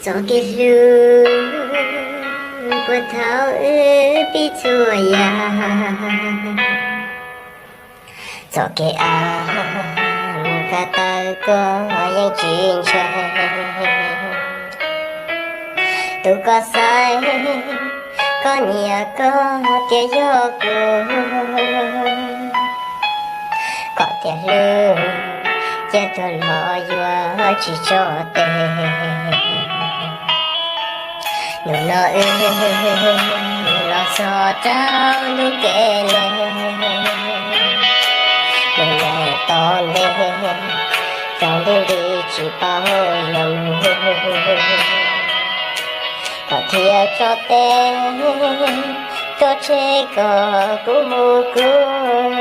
Txoj kev hlub puag thaum wb pib txhua yam, txoj kev av mus kab taw koj yeej tsis ntshai. Tus koj xaiv, koj nyiam koj tias yog kuv, koj tias hlub, cia tuag los yuav tsis tso tes. Hnub no wb los txog rau ntu kev le, ntu kev tom ntej, tsaus ntuj nti tsis paub yuav mus. Koj thiaj tso tes, tso tseg kom kuv mus kuv,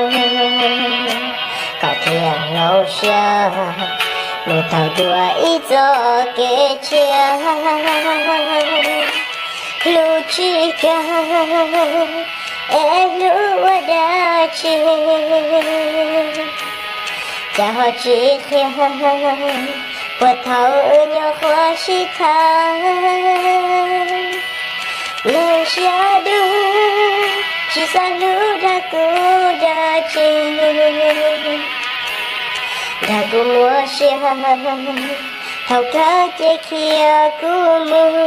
koj thiaj hloov siab mus taug dua ib txoj kev tshiab. Hlub tsis kawg es hlub ua dab tsi? Cas ho tsis qhia puag thaum wb nyuam qhuav sib tham? Neeg siab dub tsis xav hlub dag kuv dab tsi? Dag kuv muaj sia, thaum kawg ces khiav kuv mus.